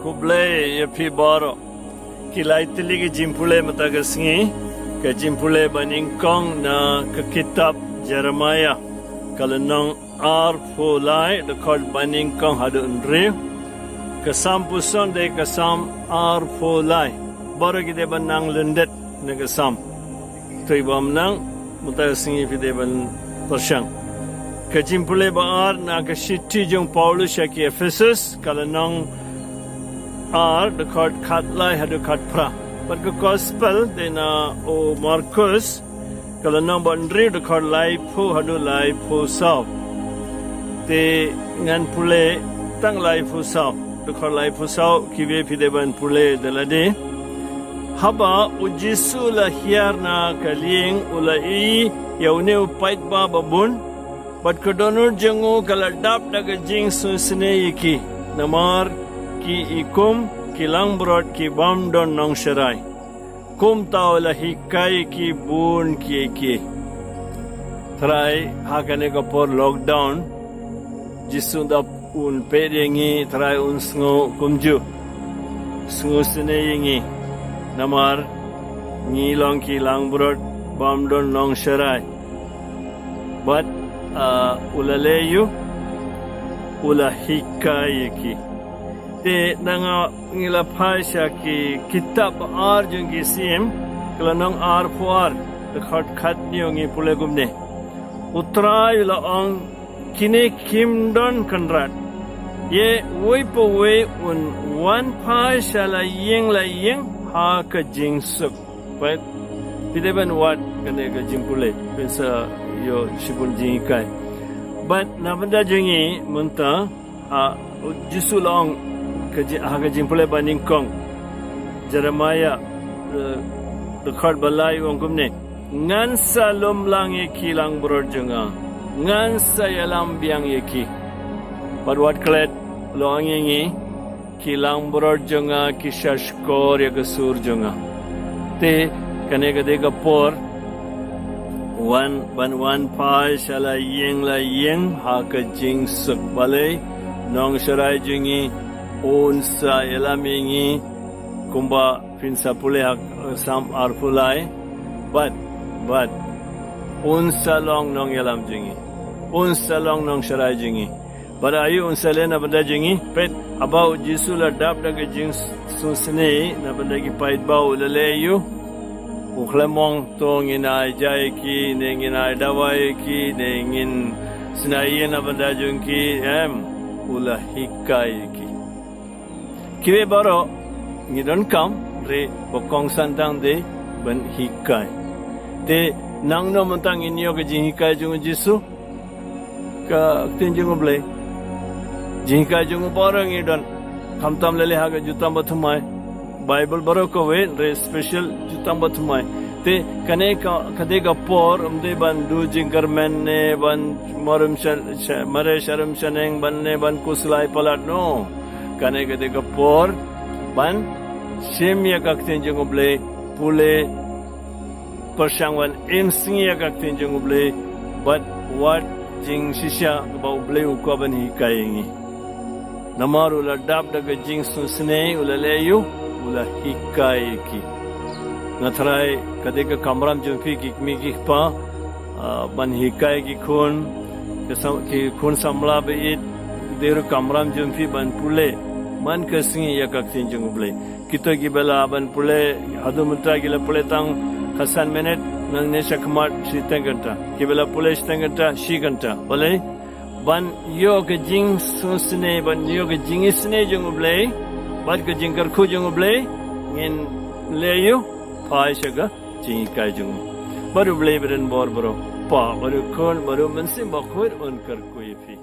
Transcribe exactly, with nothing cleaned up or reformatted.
Khublei ïa phi baroh. Ki lai tylli ki jingpule mynta ka sngi. Ka jingpule ba nyngkong na ka kitab Jeremiah, ka lynnong arphew lai, dkhot ba nyngkong haduh hynriew. Ka Salm puson dei ka Salm arphew lai. Baroh ki dei ban nang lyndet na ka Salm. Tui bam nang, mynta ka sngi phi dei ban pyrshang. Ka jingpule ba ar na ka shithi jong Paulus sha ki Ephesus, ka lynnong ar, dkhot khatlai haduh khatphra. Bad ka gospel dei na u Markus, ka lynnong ba hynriew, dkhot laiphew haduh laiphew saw. Te ngan pule tang laiphew saw, dkhot laiphew saw, kiwei phi dei ban pule da lade. Haba u Jisu u la hiar na ka lieng, u la ïohi ïa une u paidbah babun, bad ka dohnud jong u ka la dap da ka jingsngewsynei ïa ki, namar ki i kum ki langbrot ki bym don nongsharai. Kumta u la hikai ïa ki bun kiei kiei. Trai ha kane ka por lockdown, Jisu da un peit ïa ngi, trai un sngew kumjuh. Sngewsynei ïa ngi. Namar ngi long ki langbrot bym don nongsharai. Bad, ah, u la leh aïu, u la hikai ïa ki. Te nangta ngi la phai sha ki kitab ba ar jong ki Syiem, ka lynnong arphew ar, dkhot khathynñiew ngi pule kumne. U Trai u la ong, kine kim don kynrad. Ïa uwei pa uwei un wan phai sha la ïing la ïing ha ka jingsuk. Peit, phi dei ban wad kane ka jingpule, phin sa ïoh shibun jinghikai. Bad na bynta jong ngi mynta, ha, u Jisu u la ong, ka ji-, ha ka jingpule ba nyngkong. Jeremiah, eh, dkhot ba lai u ong kumne. Ngan sa lum lang ïa ki langbrot jong nga. Ngan sa ïalam biang ïa ki. Bad wat klet, u la ong ïa ngi, ki langbrot jong nga ki shahshkor ïa ka sur jong nga. Te kane ka dei ka por wan, ban wan phai sha la ïing la ïing ha ka jingsuk. Balei? Nongsharai jong ngi un sa ïalam ïa ngi kumba phin sa pule ha, eh, Salm arphew lai. Bad, bad un sa long nongïalam jong ngi. Un sa long nongsharai jong ngi. Bad aïu un sa leh na bynta jong ngi? Peit, haba u Jisu u la dap da ka jingsngewsynei na bynta ki paidbah, u la leh aïu? U khlem ong, to ngin ai ja ïa ki, ne ngin ai dawai ïa ki, ne ngin shna ïing na bynta jong ki, em, u la hikai ïa ki. Kiwei baroh ngi donkam, hynrei ba kongsan tang dei ban hikai. Te nangno mynta ngin ïoh ka jinghikai jong u Jisu? Ka ktien jong u Blei. Jinghikai jong u baroh ngi don. Khamtam lei lei ha ka Jutang Bathymmai. Baibl baroh kawei, hynrei special Jutang Bathymmai. Te kane ka, ka dei ka por, ym dei ban duh jingkyrmen ne ban marem sha-, sha-, mareh sharem shaneng ban ne ban khuslai palat, no. Kane ka dei ka por ban shim ïa ka ktien jong u Blei, pule, pyrshang ban im sngi ïa ka ktien jong u Blei, bad wat jingshisha kaba u Blei u kwah ban hikai ïa ngi. Namar u la dap da ka jingsngewsynei, u la leh aïu, u la hikai ïa ki. Nga tharai ka dei ka kamram jong phi ki kmie ki kpa, ah, ban hikai ki khun, ki sam-, ki khun samla ba ïeit, dei ruh kamram jong phi ban pule man ka sngi ïa ka ktien jong u Blei. Kito kiba lah ban pule haduh mynta ki la pule tang khatsan minit, nangne shakhmat shiteng kynta. Kiba lah pule shiteng kynta, shi kynta. Balei? Ban ïoh ka jingsngewsynei, ban ïoh ka jingisynei jong u Blei, bad ka jingkyrkhu jong u Blei, ngin leh aïu? Phai sha ka jinghikai jong u. Bad u Blei ba don bor baroh, Kpa, bad u Khun, bad u Mynsiem Bakhuid un kyrkhu ïa phi.